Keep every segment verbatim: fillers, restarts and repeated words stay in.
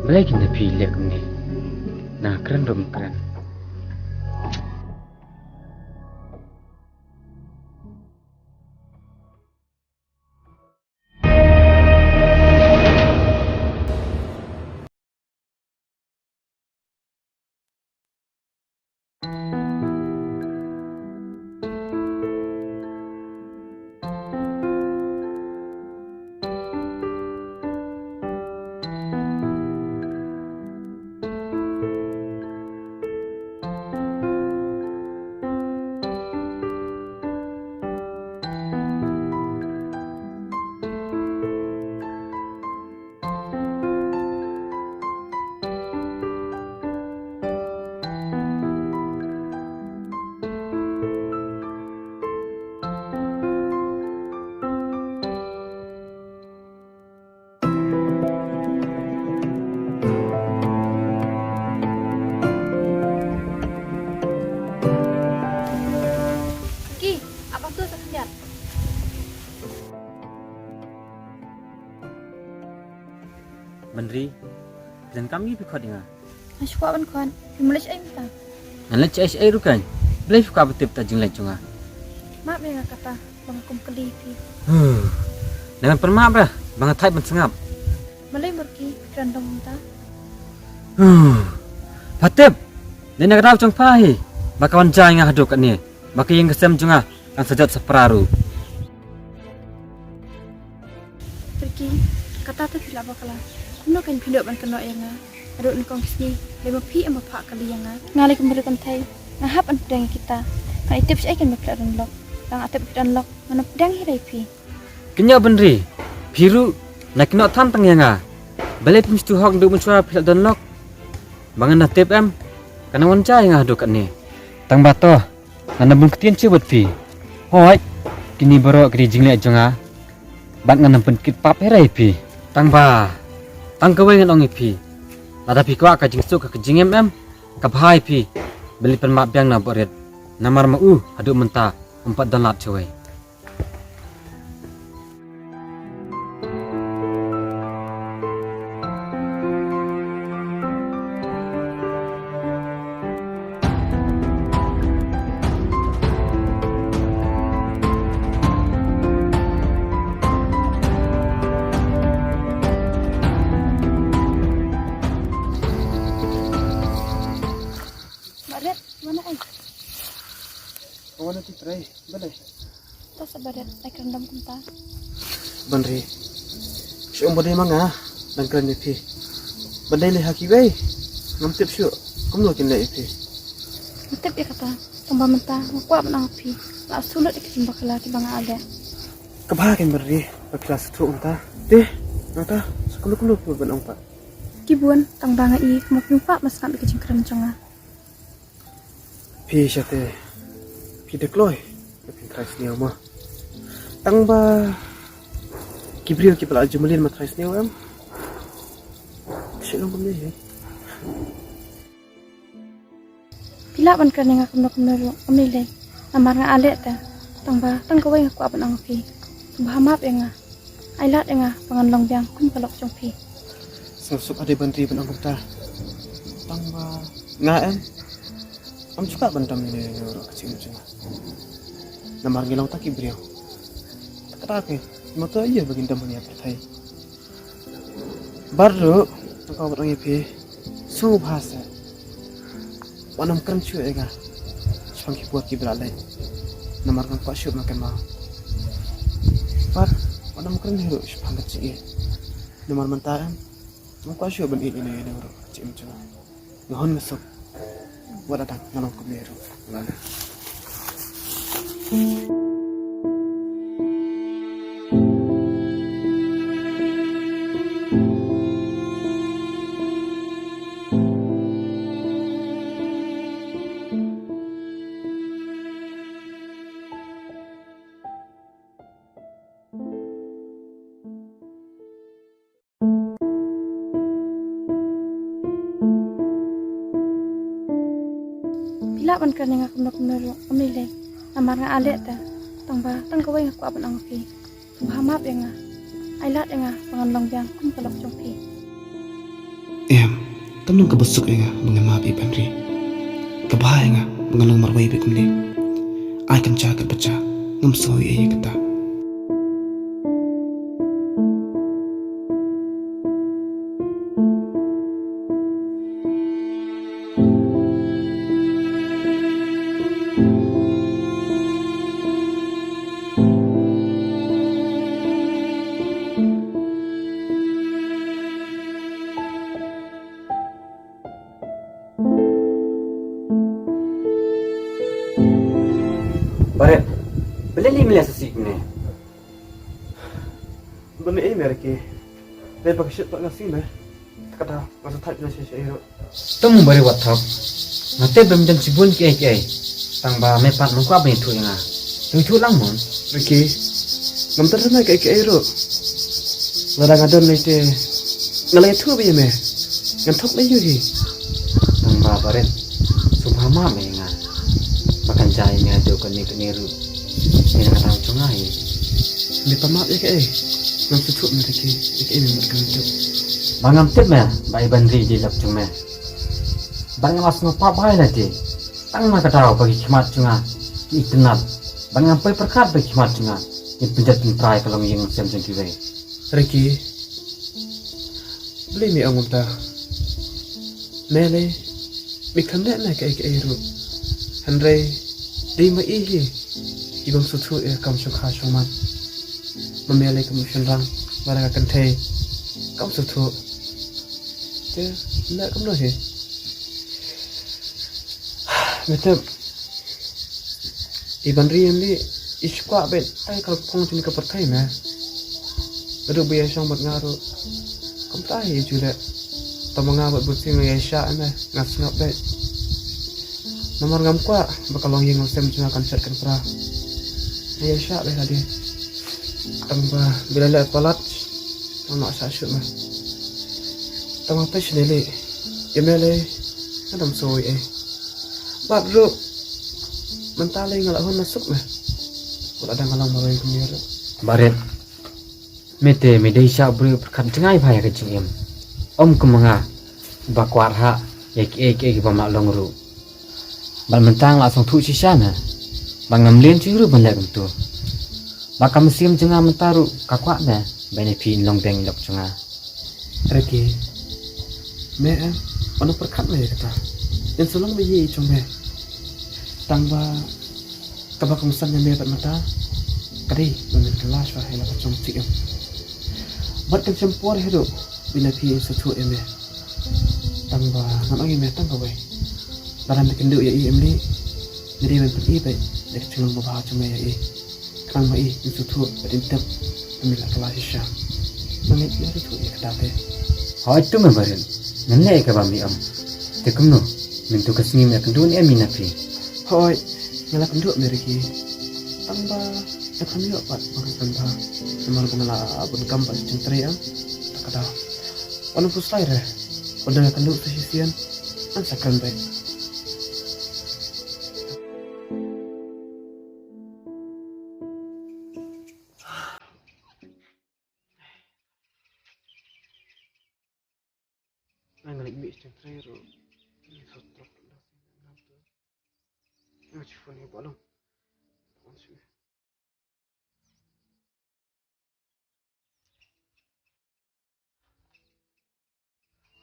Balei kin da phi leh kumne? Na kren rum kren. Ki, apa tu sekenyat? Bynri, phi donkam ngi phi khot ïa nga? Nga shu kwah ban khot. Phi mut leit shaei mynta? Ngan leit shaei shaei ruh kan. Balei phi kwah ban tip ïa ka jingleit jong nga? Map ïa nga kata ba nga kum kylli phi. Huh. Ngan pynmap ruh ba nga thait ban sngap. Balei Murki, phi kren dong mynta? Huh. Pha tip. Dei na ka daw jong pha hi ba ka wan jia ïa nga haduh katne. Ba ka ïing ka sem jong nga kan sa jot sa pra ruh. Murki, kata te phi lah bakla. Kumno kan phi ïoh ban kynnoh ïa nga? Haduh nyngkong ki sngi lei ma phi em ba pha kylli ïa nga. Nga lei kum briew kynthei, nga hap ban pdiang ïa kita. Ngan ïa tip shaei kan ba phi la don lok. Tang nga tip phi don lok, ngan ym pdiang hi re ïa phi. Kynnoh Bynri, phi ruh na kynnoh than tang ïa nga. Balei phim sngewthuh hok naduh mynshuwa phi la don lok? Ba ngan da tip em, kan wan jia ïa nga haduh katne. Tang ba to, ngan da bun ktien shuh bad phi. Hooid, kine baroh ki dei jingleh jong nga. Bad ngan ym pynkit pap hi re ïa phi. Tang ba, tang kawei ngan ong ïa phi. Lada phi kwah ka jingsuk ka jingim em, ka bha ïa phi. Balei pynmap biang na Barit. Namar ma u haduh mynta um pat don lad shawei. Barit, wan ai. Wan ai, Trai, balei? To sa Barit, ai kren dom kumta. Bynri. Shu ong ba dei ma nga dang kren ïa phi. Ba dei lei ha kiwei, ngam tip shuh kumno kin leh ïa phi. Nga tip ïa kata, tang ba mynta nga kwah ban ong ïa phi. La shu lut ïa ki jingbakla kiba nga leh. Ka bha kein Bynri ba phi la sngewthuh mynta. Te nangta sa kumno kumno phi ban ong pat? Ki bun, tang ba nga i kumno phi pah ban sngap ïa ki jingkren jong nga. Phi sha te, phi da kloi ba phin trai sniew mo. Tang ba ki briew kiba la ju mlien ma trai sniew em. Shu long kumne hi. Phi lah ban kren ïa nga kumno kumno ruh, ym lei lei. Namar nga leh te, tang ba tang kawei nga kwah ban ong ïa phi. Sngewbha map ïa nga. Ai lad ïa nga ba ngan long biang kum ka lok jong phi. Sngewsuk ade Bynri ban ong kumta. Tang ba nga em, ngam ju kwah ban dam ïa une ruh ka jingim jong nga. Namar ngi long tang ki briew. Te kata kein, ma to ïa ba ngin dam hangne ha pyrthei. Bad ruh, tang kaba nga ong ïa phi, sngewbha seh. Wat nym kren shuh ïa nga shaphang ki por kiba la leit. Namar ngam kwah shuh ban kynmaw. Bad wat nym kren hi ruh shaphang ka jingïeit. Namar mynta em, ngam kwah shuh ban ïeit ïa une ruh ka jingim jong nga. Nga hun nga suk. Wat la dang nga long kumne ruh. Nga leh. Phi lah ban kren ïa nga kumno kumno ruh, ym lei lei. Namar nga leh te, tang ba tang kawei nga kwah ban ong ïa phi. Sngewbha map ïa nga. Ai lad ïa nga ba ngan long biang kum ka lok jong phi. Em, Kam long kaba suk ïa nga ba nga map ïa i Banri. Kaba bha ïa nga ba nga long marwei bad kumne. Ai kam ja kat ba ja, ngam sngew ei ei ïa kata. Baret, balei lei me la sik ne? Balei me Riki? Dei ba ka shit pat nga sngew me. Kata nga sa thait na shisha iro. Tang ba ri wat thok. Nga te bem den sibun ki ai ki ai. Tang ba me pat mengkwa ba ïathuh ïa nga. Ïathuh lang mon. Riki, ngam tad hynrei ki ai ki ai ruh. Lada nga don lei te nga la ïathuh ba ïa me. Ngan thok lei ïa hi. Tang ba Baret, sngewbha map me ïa nga. Ba kan jai me haduh kane kane ruh. Me na ka daw jong nga hi. Me pat map ïa kaei? Ngam sngewthuh me Riki, ïa kaei me mut ka haduh. Ba ngam tip me ba i Banri i dei lok jong me. Ba ngam sngewpap bha ïa lade. Tang na ka daw ba ki khmat jong nga ki itynnad. Ba ngam poi pyrkhat ba ki khmat jong nga kin pynjot pynpra ïa ka longïing longsem jong kiwei. Riki, balei me ong kumta? Me lei, me khlem leh me kaei kaei ruh. Hynrei dei ma i hi i bym sngewthuh ïa ka kam shongkha shongman. Ma me lei kam u shynrang, ma lei ka kynthei, kam sngewthuh. Te leh kumno hi? Me tip, i Banri ïa me i shu kwah beit tai ka phong jong ka pyrthei me. Naduh ba ïa shong bad nga ruh kumta hi ju leh. Tang ma nga bad Bunsien nga ïa shah me, nga sngap beit. Namar ngam kwah ba ka longïing longsem jong nga kan shet kan pra. Nga ïa shah beit lade. Tang ba ba la leh palat, tang ma shah shuh me. Tang ma pei shane lei, ïa me lei, nga dang soi eh. Bad ruh mynta lei nga la hun na suk me. Wat la dang nga long marwei kumne ruh. Baret, me te me dei sha u briew pyrkhat jngai bha ïa ka jingim. Ym kum nga ba kwah ha ïa kiei kiei kiba ma long ruh. Bad mynta nga la sngewthuh shisha me ba ngam leh shuh ruh ban leh kumto. Ba ka mynsiem jong nga mynta ruh ka kwah me ba ïa phi in long biang i lok jong nga. Riki, me em, wan pyrkhat me ïa kata. Ïa shu long ba ïa i jong me. Tang ba kaba kongsan ïa me bad mynta ka dei ba men kylla shuwa ïa la ka jong jingim. Bad kan shem por hi ruh ba ïa phi in sngewthuh ïa me. Tang ba ngan ong ïa me tang kawei. Lada me kynduh ïa i em lei, me dei ban pyni beit da ka jinglong babha jong me ïa i. Khnang ba i in sngewthuh bad in tip ba me la kylla shisha. Ngan leit ïa sngewthuh ïa kata te. Hooid to me Baret, ngan leh ïa kaba me ong. Te kumno, mynta ka sngi me kynduh ne em ïa phi? Hooid, nga la kynduh me Riki. Tang ba nga khlem ïoh pat ba ngan kren bha. Namar ba nga la bun kam bad jingtrei em. Ta ka daw. Wan phuslai re. Wan da nga kynduh sa shisien. Ngan sa kren beit. Nga leit mih jingtrei ruh. Nga shu trok. Nga shu phone ïa Bah Long.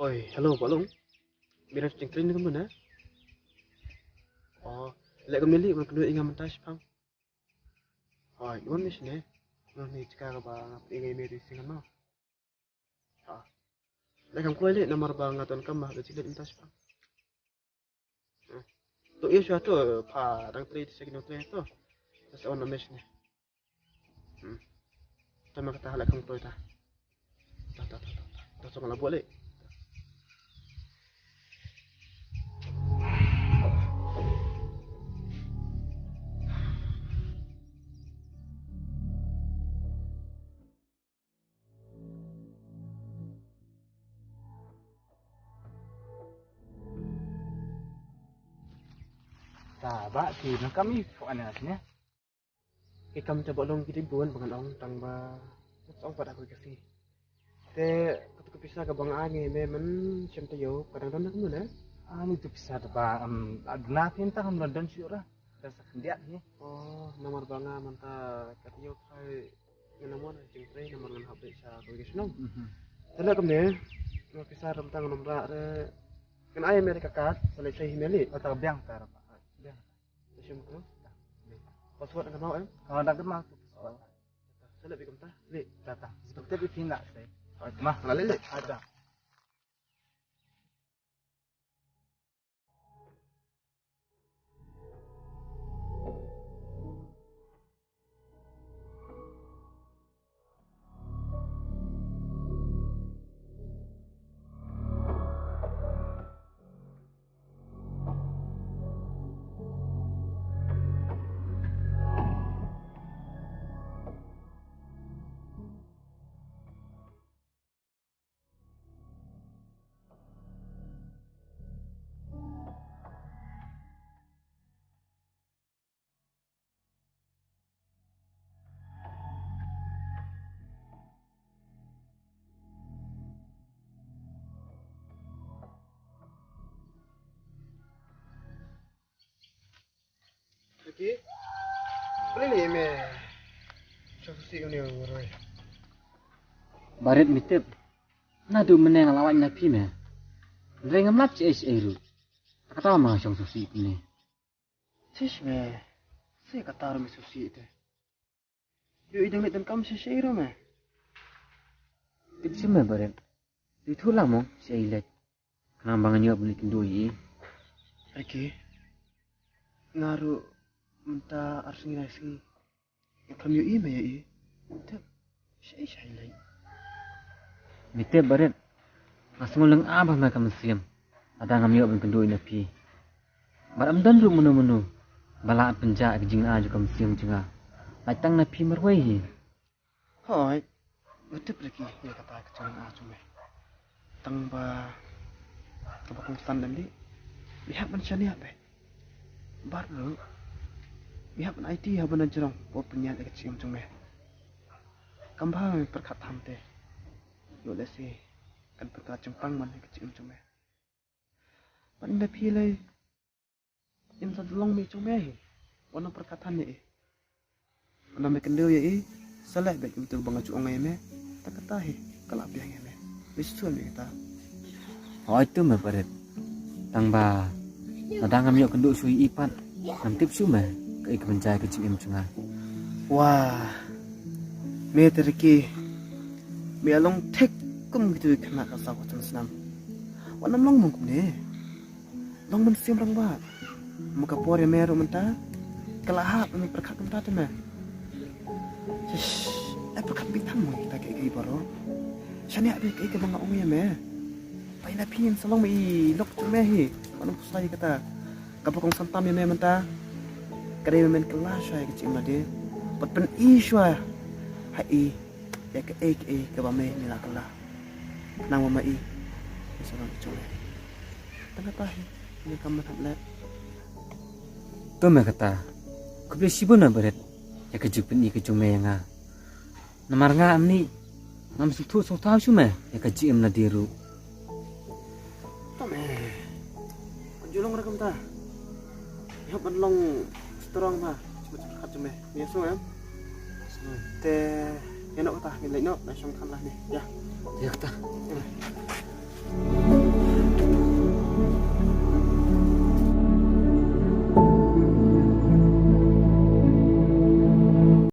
Oi, hello Bah Long. Me dang jingtrei ne kumno? Oh, leh kumne lei, wan kynduh ïa nga mynta shipang. Oi, wan mih shane. Wan mih jaka kaba nga pynïaid ïa me te shisien mo. Ha. Leh kam kloi lei namar ba nga donkam ba hap leit mynta shipang. Hmm. To ïa shuwa to pha dang trei te sha ki nongtrei to. Ta sa wan na me shane. Hmm. Ta ma kata leh kam kloi ta. Ta ta ta ta. Ta sa ma la buh lei. Ta ba ki na kami ko ana sini. Ki kam te ba long ki dei bun ba ngan ong tang ba ong pat aku ka si. Te Ka pisa kaba nga ai ïa me mynshem taïew ka dang don kumno ne? Ani tu pisa da ba, em, adna phin ta ham don shuh ra. Da sa khyndiat hi. Oh, namar ba nga mynta ka taïew khai ngan namon jingtrei namar ngan hap beit sha ka vacation. Mhm. Te leh kumne, nga pisa ram tang namra re. Ngan ai me ka card, sa leh sei hi me li. Ata biang ta ra. Biang. Sa shim tu. Password ngan mau em? Ka dang kena tu password. Sa leh bi kumta. Li. Ta ta. Sa tep bi phin la sei. Ma, la leh leh. Ada. Ricky, balei ne me shong sngewsih une u roi? Barit, me tip, naduh mynne nga la wad na phi me. Hynrei ngam lap shaei shaei ruh. Kata ma shong sngewsih kumne. Shish me, sa kata ruh me sngewsih te. Ïohi dang leit donkam shaei shaei ruh me. Tip shuh me Barit. Dei thuh lang mo shaei leit. Khnang ba ngan ïoh ban leit kynduh ïa i. Ricky, nga ruh mynta ar sngi lai sngi nga khlem ïohi me ïa i. Tip shaei shaei leit. Me tip Barit, nga sngew lyngngoh bha me ka mynsiem lada ngam ïoh ban kynduh ïa phi. Bad ym don ruh mano mano ba lah pynjah ïa ka jingïoh jong ka mynsiem jong nga. Lait tang na phi marwei hi. Hooid, nga tip Ricky ïa kata ka jingïoh jong me. Tang ba kaba kongsan lem dei, me hap ban shaniah beit. Bad ruh me hap ban aiti ha ba na jrong bad pynïaid ïa ka jingim jong me. Kam bha me pyrkhat tham te. Ïoh lehse kan pyrkhat jingpang man ïa ka jingim jong me. Ban ïa phi lei, im sa long me jong me hi. Wan nang pyrkhat than ïa i. Wan nang me kynduh ïa i. Sa leh beit kumta ba nga ju ong ïa me. Ta kata hi ka la biang ïa me. Me shu me kata. Hooid to me Barit. Tang ba lada ngam ïoh kynduh shuh ïa i pat, ngam tip shuh me kaei kaban jia ïa ka jingim jong nga. Wah, me te Ricky, me long thik kum kitu ki khynnah ka saw ka jong snam. Wat nym long mong kumne. Long mynsiem rangbah. Ma ka por ïa me ruh mynta ka la hap, me pyrkhat kumta te me. Shish, ai pyrkhat beit than mo ïa kita kiei kiei baroh. Shaniah beit kaei kaba nga ong ïa me. Ba ïa na phi sa long me i lok jong me hi. Wat nym pynshai ïa kata. Kaba kongsan tam ïa me mynta ka dei ba men kylla shuwa ïa ka jingim lade bad pyni shuwa ha i ïa kaei kaei kaba me me la kylla. Khnang ba ma i me sa long i jong me. Tang kata hi, ïa ka mynta leh. To me kata. Khublei shibun Barit ïa ka jingpyni ka jong me ïa nga. Namar nga mynne ngam sngewthuh sngewthaw shuh me ïa ka jingim lade ruh. To me, ka ju long ruh kumta. Ïa ban long strong ma. Cuba cuba kat jong me. Ïa sngewthuh em. Te ïa noh kata, ngin leit noh, leit shong than lah ne. Ïa. Ïa kata. Ïa.